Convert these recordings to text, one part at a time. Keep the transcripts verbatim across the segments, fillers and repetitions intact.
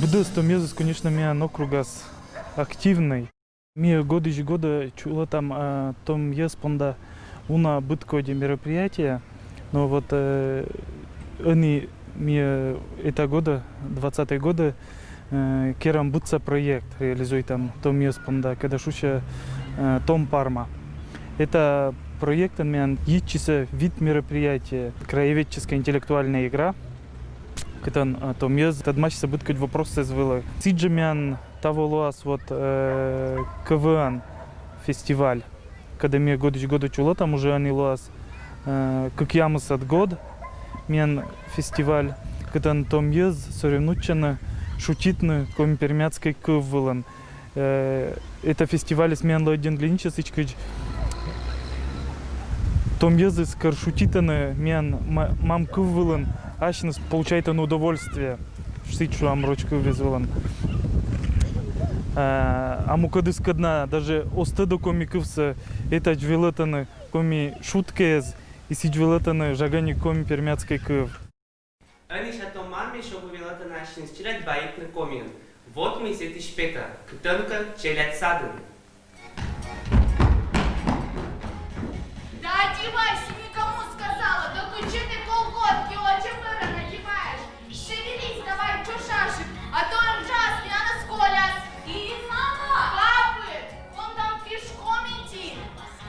Быдэс том йӧзыс, конечно, миян округас активнӧй. Ми годысь годӧ чулӧтам, а, том йӧз понда уна быдкодь мероприятие. Но вот, э, ӧні ми, э, эта годӧ, двадцатӧй годӧ, э, керам быдса проект, реализуйтам том йӧз понда, кӧдӧ шусьӧ, э, «Том парма». Эта проектын миян йитчисӧ вит мероприятие: краеведческая интеллектуальная игра, кытӧн, э, том йӧз тӧдмасисӧ быдкодь вопроссӧ вылӧ. Сідзжӧ миян таво лоас вот, э, КВН фестиваль, кӧдӧ ми годысь годӧ чулӧтам, уже ӧні лоас, э, кӧкъямысӧд год миян фестиваль, кытӧн том йӧз соревнуйтчӧны шутитны коми-пермяцкӧй кыв вылын. Э, эта фестивальыс миянлы ӧдйӧн линчӧ сідзкӧ, том йӧзыс, кор шутитӧны миян ма-, мам кыв вылын, асьныс получайтӧны удовольствие. Сідз шуам роч кыв вылын. А, а мукӧдыскӧд на даже оз тӧдӧ коми кывсӧ, этадз велӧтӧны коми шуткаэз, и сідз велӧтӧны жаганик коми-пермяцкӧй кыв. Ӧнія том мамыс шогӧ велӧтӧны асьныс челядь баитны комиӧн. Вот мый сэтысь петӧ, кытӧнкӧ челядь садын. Да одевайся, никому сказала, да кучи ты колготки, очень быстро надеваешь. Шевелись давай, чё шашек, а то РЖАС меня насколяс. И мама! Папы, он там пешком идти.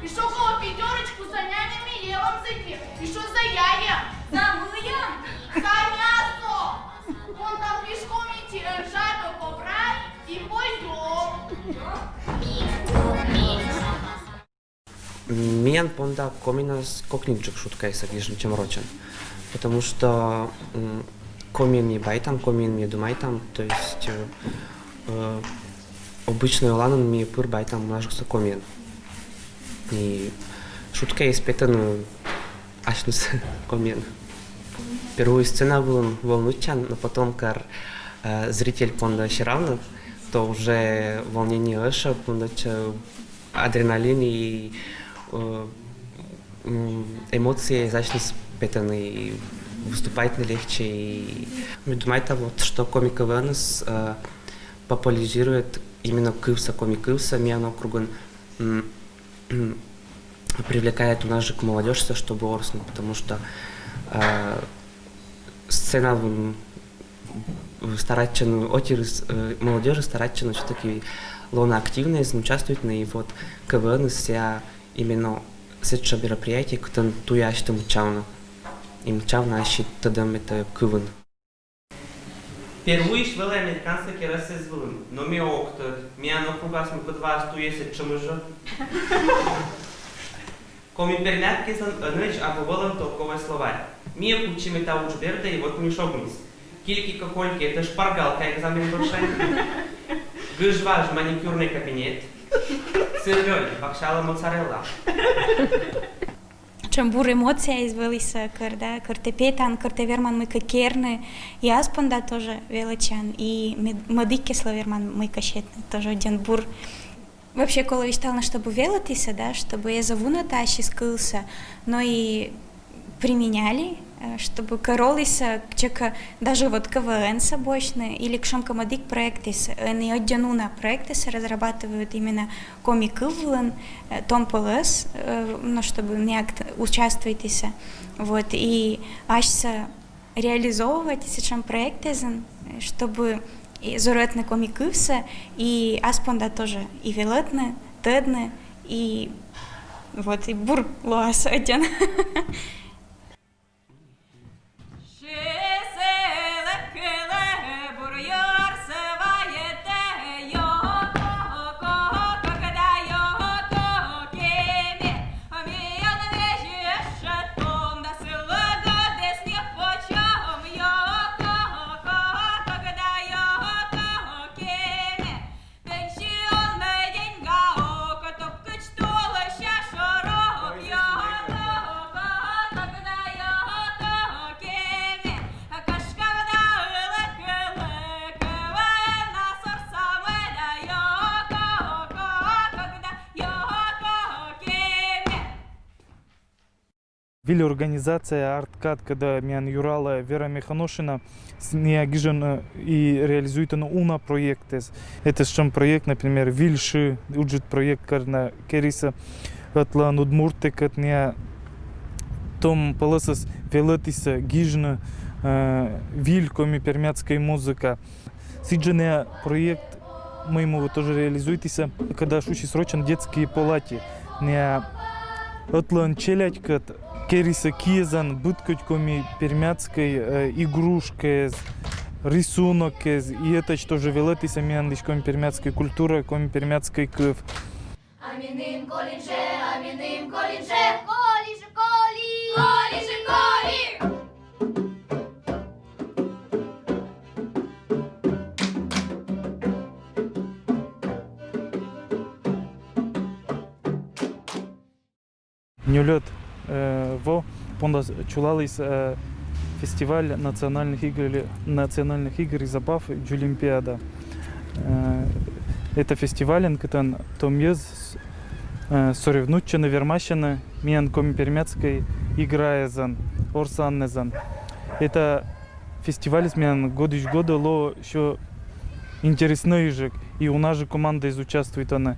И что кого пятерочку за нянями левом зайти. И что за яйца? За мыем? За мясо. Он там пешком идти, РЖАС побрать и поем. Миян понда комиӧнас кокниджык шуткаыс гижны, чем рочӧн. Потому что, м, комиӧн ми байтам, комиӧн ми думайтам, то есть, э, э, обычнӧй оланын ми пыр байтам мунаджыксӧ комиӧн. И шуткаыс петӧны асьныс комиӧн. Первой сцена вылын волнуйтчан, но потом, кор, э, зритель понда серавны, то уже волнение ӧшӧ, понда, э, адреналин и, э, м, эмоции асьныс петӧны, и выступайтны легче. И ми думайтам вот, что коми КВН-ыс, э, популяризирует именно кывсӧ, коми кывсӧ миян округын, м, привлекает мунаджык молодёжьсӧ, чтобы ворсны, потому что, э, сцена вылын старайтчӧны, ӧтиыс, э, молодёжьыс старайтчӧны всё-таки лоны активнӧйӧсь, участвуйтны, и вот КВН-ыс сія именно сэтшӧм мероприятие, кытӧн туй асьтӧ мыччавны. И мыччавны ассьыд тӧдӧм этайӧ кывын. Первойысь вӧлі американскӧй керӧсыс вылын, но ме ог тӧд, миян округас мукӧд ваас туйӧ сэтшӧмыс жӧ. Коми-пермяк кизлӧн ӧнӧдз абу вӧлӧм толковӧй словарь. Ми кутчим эта удж бердӧ, и вот мый шогмис. Кильки-кокольки — это шпаргалка экзамен бӧрся. Гыж-важ — маникюрный кабинет. Сыр-лёль — бакчала моцарелла. Чем бур эмоцияыс вӧліс, кор, да, кор тэ петан, кор тэ верман мыйкӧ керны, и ас понда тоже велӧдчан, и мӧд-, мӧдіккӧслы верман мыйкӧ сетны, тоже ӧдйӧ бур. Вообще, колӧ висьталны, чтобы велӧдісны, да, чтобы эз вунӧдны ассьыс кывсӧ, но и применяли, э, чтобы кор оліс, э, кутшӧмкӧ, даже вот КВН-сӧ босьтны, или кутшӧмкӧ мӧдік проектыс, э, ӧні ӧдйӧ уна проектыс разрабатывают именно коми кыв вылын, э, том пӧлӧс, э, но чтобы ниак участвуйтісны. Вот, и асьсӧ реализовывать сэтшӧм проектсӧ, э, чтобы и зорӧтны коми кывсӧ, и ас понда тоже и велӧдны, тӧдны, и вот, и бур лоас ӧдйӧ. Выль организация «Арткат», кӧд миян юрала Вера Мехоношина, с-, нӧ гижӧны и реализуйтӧны уна проектэз. Это сэтшӧм проект, например, «Выль шы», ыджыд проект, кӧн керисӧ ӧтлаын удмуртъяскӧд, нӧ том пӧлӧсас велӧдісны гижны, э, выль коми-пермяцкӧй музыка. Сідз жӧ нӧ проект, мый муӧ, тоже реализуйтісны, кӧд шусис рочӧн «Детские полати». Нӧ ӧтлаын челядькӧд керисны киӧзан быд кӧть коми-пермяцкӧй, э, игрушкаэз, рисунокъяс, и этадз тоже велӧдісны миянлысь коми-пермяцкӧй культура, коми-пермяцкӧй кыв. А меным колинче, а меным колинче, колинче, коли, колинче, коли. Нёльӧд, э, во понда чулаліс, э, фестиваль национальных игр, национальных игр и забав, «Дзолимпиада». Э, это фестивальын, кытӧн том йӧз, э, соревнуйтчӧны, вермасьӧны миян коми-пермяцкӧй играэзӧн, орсанэзӧн. Это фестивальыс миян годысь годӧ лоӧ ещё интереснӧйджык, и уна жӧ командаэз участвуйтӧны.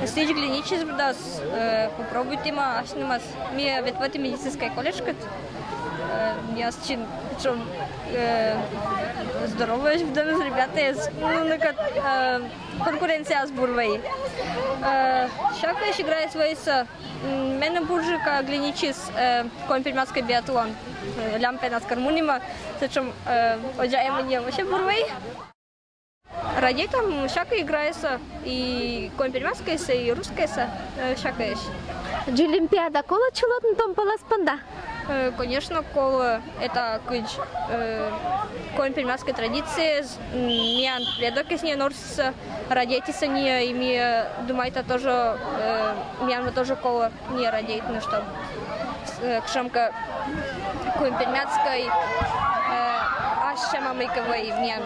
Сідз Глиничиыс быдас, э, попробуйтім асьнымӧс. Ми ветлӧдім медицинскӧй колледжкӧд. Э, миян сэтшӧм, э, здоровӧсь быдӧныс ребятаыс. Ну, ныкӧд, э, конкуренцияыс бур вӧй. Э, сякӧсь играыс вӧйсӧ. М, меным бурджыка Глиничиыс, э, коми-пермяцкӧй биатлон. Э, лям пенас кор мунім, сэтшӧм, э, водзӧ мунӧ вообще бур вӧй. Радейтам сякӧй играяссӧ, и коми-пермяцкӧйсӧ, и русскӧйсӧ, э, сякӧйӧсь. Дзолимпиада колӧ чулӧдны том пӧлас понда? Э, конечно, колӧ. Это кыдз, э, коми-пермяцкӧй традиция, м, миян предокъяс нин орсісны, радейтісны нин, и ми, э, думайта тоже, э, миян тоже колӧ нин радейтны, чтоб, э, кутшӧмкӧ коми-пермяцкӧй, э, ас сяма мыйкӧ вӧй миян.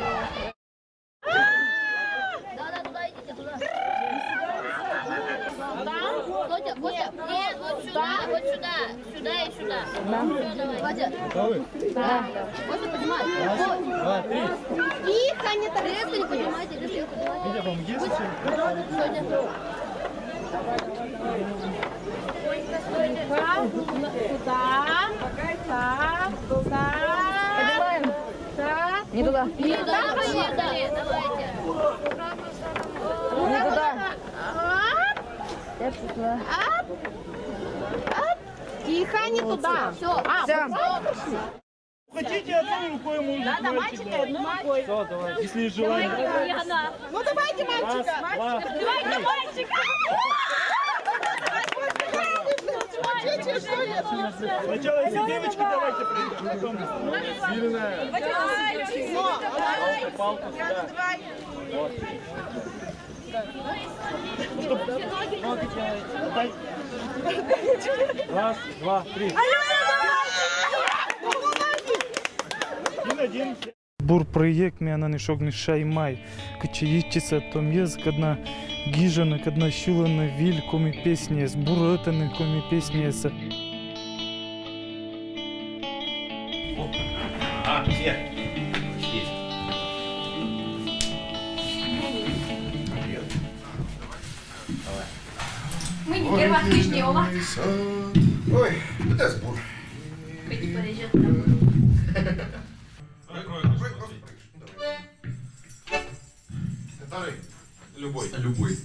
Да, да, туда идите, туда. Костя, Костя, нет, вот сюда, вот сюда, сюда и сюда. Да. Всё, давай. Костя. Да. Костя, поднимай. Раз, два, три. Тихо, не торопись. Резко не поднимайте, резко не поднимайте. Витя, помоги. Костя. Всё, иди. Туда, так, так. Поднимаем. Так. Не туда. Не туда, не туда. Не туда. Оп. Оп. Оп. Тихо, не туда. Всё. А, всё. Хотите, одной рукой можете. Да, давайте одной рукой. Всё, давай. Если есть желание. Ну, давайте мальчика. Раз, два, три. Давайте мальчика. Сначала эти девочки давайте придём, потом. Сильная. Палку, палку сюда. Вот. Чтоб ноги делаете. Дай. Раз, два, три. И надеемся. Бур проект миянӧн и шогны «Шаймай», кытчӧ йитчисны том йӧз, кӧдна гижӧны, кӧдна сьылӧны выль коми песняяс, буретӧны коми песняяссӧ. Все. Почти. Привет. Давай. Мы не первая книжная ола. Ой, это сбор. Кыдзи порежет там. Который? Любой. Любой.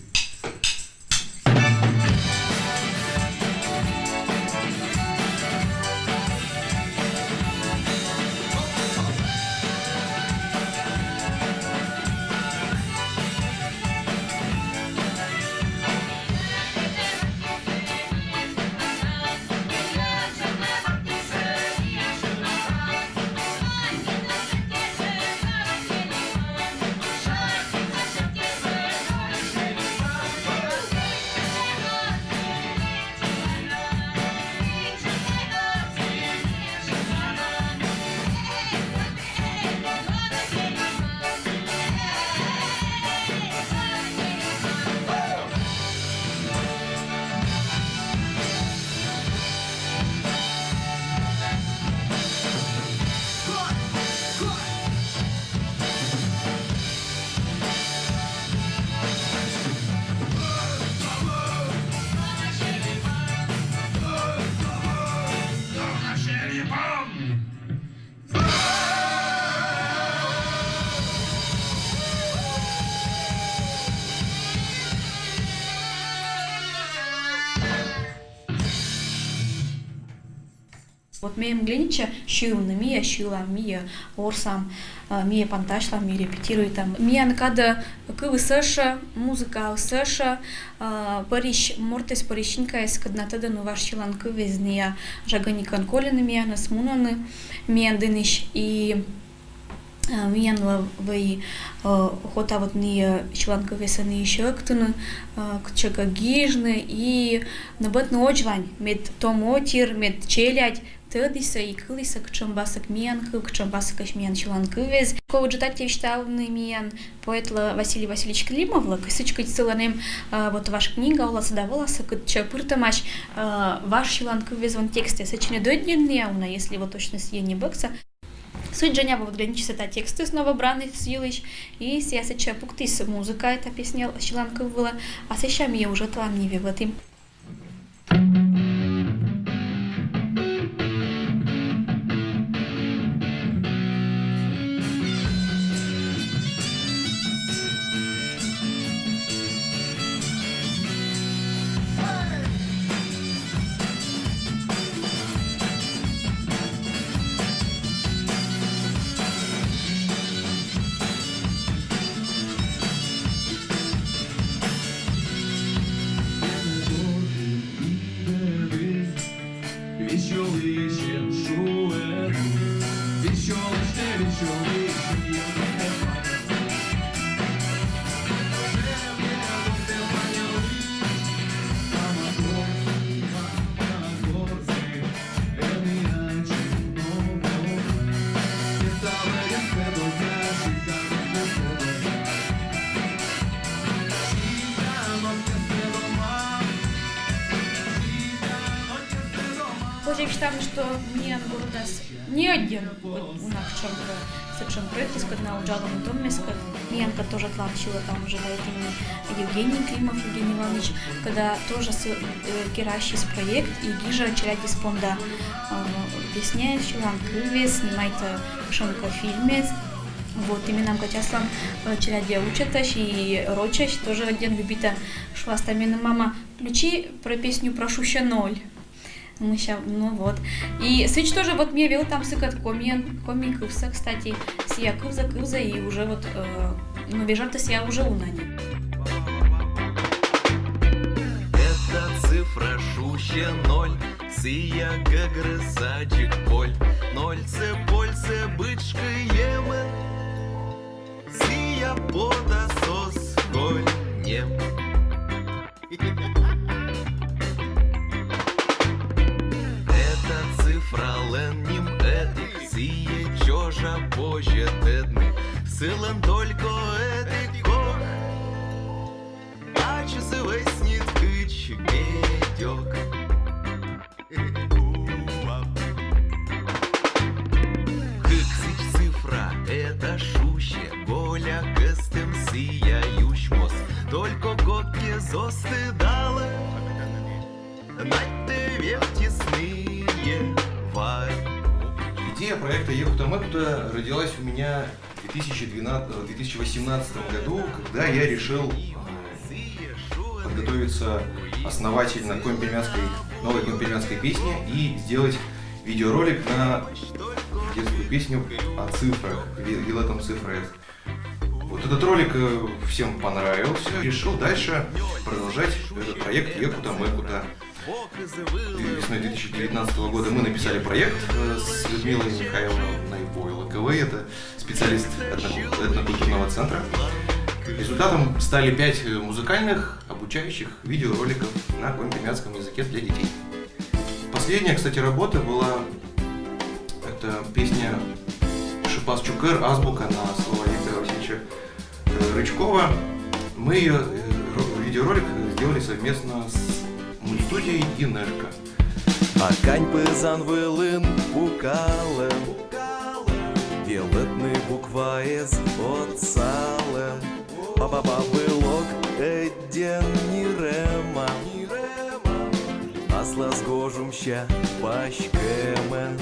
Вот меем гленича сьывны, мия сьылам, мия ворсам, э, мия пантасьлам, мия репетируйтам. Миян кадӧ кывыс ӧшӧ, музыка ӧшӧ, э, пӧрысь мортӧс, пӧрысь синкаӧс, кӧд на тӧдӧны важ сьыланкывйӧс, ная жагӧнникӧн кольӧны миянӧс, мунӧны миян дінысь. И Э, миян вӧ-, вӧлі, э, охота вот ная сьыланкывйӧс ӧні ещӧ ӧктыны, э, кытчӧкӧ гижны и нӧбӧтны водзвань, мед том отир, мед челядь тӧдісӧ и кылісӧ, кутшӧм пасйӧ миян кыв, кутшӧм пасйӧ миян сьыланкывйыс. Кор ыджыд аттьӧ висьтавны миян поэтлы Василий Васильевич Климовлы, кӧсъя, кыдз сылӧн эм, э, вот важ книга олас да вылас, кытчӧ пыртӧмаӧсь, э, важ сьыланкывйӧс вӧлӧм текстъяс. Сэтчӧ нин ӧдйӧн ная уна, если вот точно сійӧ нин бокса. Суть Женя вот гленичис та текстсӧ новобранецъяс йылысь, и сійӧ сэтчӧ пуктіс музыка та песня сьыланкыв вылӧ, а сэсся ми уже тан ниве вӧтім. Позьӧ висьтавны, что миян городас нин ӧдйӧн уна кутшӧмкӧ сэтшӧм проектыс, кӧд на уджалӧны том мескӧд. Миянкӧд тоже талун сьылӧ там уже Евгений Климов, Евгений Иванович, кӧд тоже с-, э, кераӧсь проект и гижӧ челядьыс понда, э, песняяс, сьыланкывъяс, снимайтӧ кутшӧмкӧ фильмъяс. Вот, и менам кӧть аслам, э, челядьӧй учӧтӧсь и рочӧсь тоже ӧдйӧн любитӧ, шуас: «Мама, включи про песню про Шуся ноль». Мися, ну вот. И сідз тоже вот ми велӧтам сыкӧд коми, коми кывсӧ, кстати. Сійӧ кывзӧ, кывзӧ, и уже вот, э, ну, вежӧртӧ сійӧ уже уна нин. Это цифра Шуся ноль, сійӧ гӧгрӧс аддзык поль. Нольсӧ, польсӧ быдшкыйӧмӧ, сійӧ потас оз кольӧм. Это цифралӧн ним ӧтик, сійӧ чожӧ позьӧ тӧдны, сылӧн только ӧтик кок. Ачыс вӧснит кыдз гедёк. Кык сідз Идея проекта Екута Мекута родилась у меня в две тысячи двенадцатом, в две тысячи восемнадцатом году, когда я решил э, подготовиться основательно к коми-пермяцкой, новой коми-пермяцкой песне и сделать видеоролик на детскую песню о цифрах, Виолеттом Цифры. Вот этот ролик э, всем понравился. Решил дальше продолжать этот проект Екута Мекута. Весной две тысячи девятнадцатого года мы написали проект э, с Людмилой Михайловной Войлоковой. Это специалист этнокультурного центра. Результатом стали пять э, музыкальных обучающих видеороликов на коми-пермяцком языке для детей. Последняя, кстати, работа была, это песня Шипас Чукер, «Азбука» на слова Виктора Васильевича Рычкова. Мы ее, видеоролик сделали совместно с мультстудией «Инешка». А кань пызан вылын пукалем, велетны букваез отсалем. Баба-бабылок эдден нирема, аслас гожумся паськемен.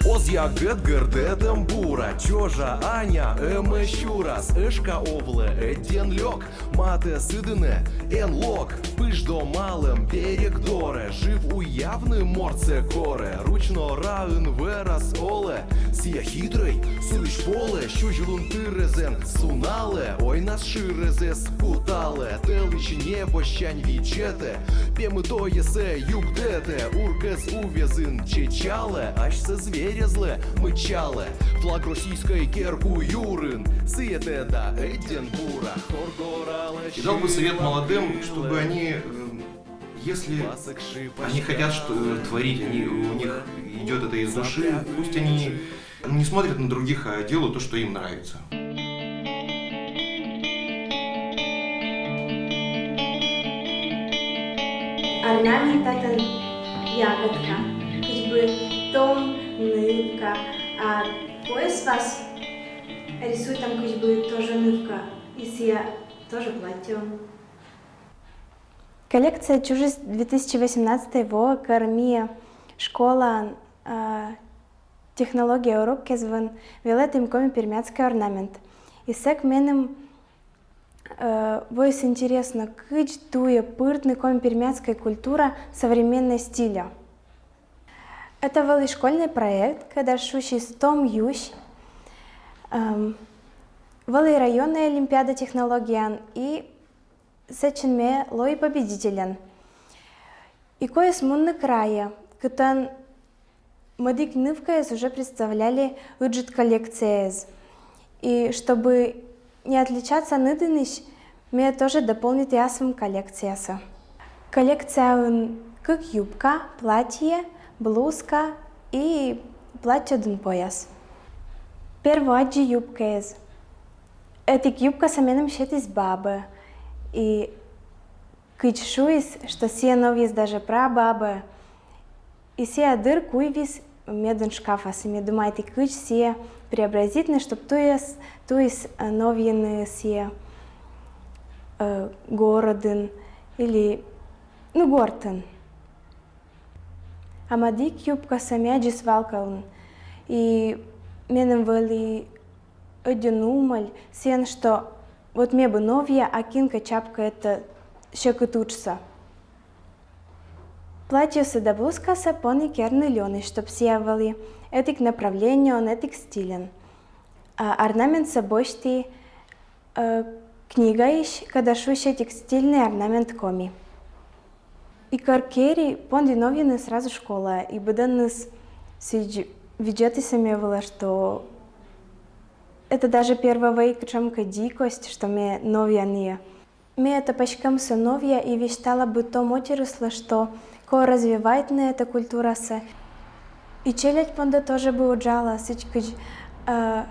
Оз ягыд гырдытым бура, чожа аня ымы сюрас, ышка овлы эдден лёк, маты сыдыны эн лок. Пыждо малым берег доре, жив уявны морце коре, ручно раын вырас оле. Сия хитрый, сылыш поле, сюзь лун тырезен сунале, ойнас шырезес кутале, тылыч небосянь вичете, пемы тоесе югдете, уркес увезын чечале, асьсэ зверезлы мычале. Флаг российской керку юрын, сыете да эдден бура, хоргорале. И дал бы совет молодым, чтобы они, э, если они хотят что, э, творить, они, у них идет это из души, пусть они не смотрят на других, а делают то, что им нравится. Орнамент татын ягодка, кызьбы том, нывка, а пояс вас рисует там кызьбы тоже нывка, и сия тоже платье. Коллекция чужис две тысячи восемнадцатый во, кӧр мие школаын э, технология урок кезвын велетім коми-пермяцкый орнамент. И сэк меным э, вӧйс интересно, кыдз туе пыртны коми-пермяцкая культура современной стиля. Это вӧлі школьный проект, когда шусис том юсь, эм, вӧлі районная олимпиада технологиян и сэтчын ме лои победителен. И коис мунны крае, кытӧн мӧдик нывкаэз уже представляли ыджыд коллекцияэз. И чтобы не отличаться нӧдынысь, ме тоже дополниті асвам коллекциясӧ. Коллекцияын кык юбка, платье, блузка и платьеӧдын пояс. Перво аддзи юбкаэз. Этик юбкасӧ меным сетіс бабӧ. И кыдз шуис, что сійӧ новйис даже прабабӧ. И сійӧ дыр куйвис медын шкафас, и ме думайті, кыдз сійӧ преобразитны, чтоб туйыс, туйыс э, новйыны сійӧ э, городын или, ну, гортын. А мӧдик юбкасӧ ме аддзи свалкаын. И меным вӧлі ӧдйӧ нумӧль сійӧн, что вот ме бы новйа, а кинкӧ чапкӧ этӧ сьӧкыд уджсӧ. Платьесӧ да блузкасӧ поні керны лёнысь, чтоб сійӧ вӧлі этик направлениеӧн, этик стильӧн. А орнаментсӧ босьті э, книгаысь, когда шусь этик стильный орнамент коми. И кӧр кери, понді новйыны сразу школаӧ, и быдӧнныс сідз видзӧдісны ме вылӧ, что это даже первой вӧлі кутшӧмкӧ дикость, что ме новйа ныа. Ме этӧ паськӧмсӧ новйа и висьтала бы том отирыслы, что кор развивайтны этӧ культурасӧ. И челядь понда тоже бы уджала, сідз кыдз э,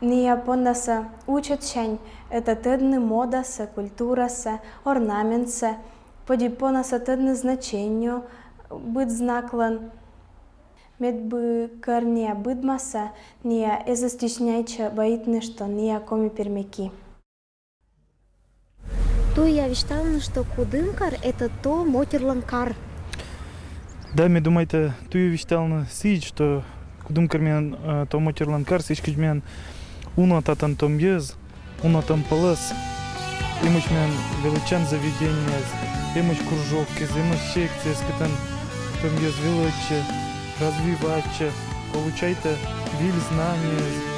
ныа поннасӧ учӧтсянь этӧ тӧдны модасӧ, культурасӧ, орнаментсӧ, поди поннасӧ тӧдны значение быд знаклӧн. Мед бы кӧр ныа быдмасӧ, ныа эз стесняйтчӧ вайитны, что ныа коми-пермяки. Туя висьталны, что Кудымкар — это то мотирлан кар. Да, ме думайта, туя висьталны сідз, что Кудымкар миян э, то мотирлан кар, сідзкӧ миян уна татӧн том йӧз, уна том пӧлӧс. Эмӧсь миян велӧдчан заведениеяс, эмӧсь кружокъяс, эмӧсь секцияяс, кытӧн том йӧз велӧдчӧ, развивайтчӧ, получайтӧ выль знаниеяс.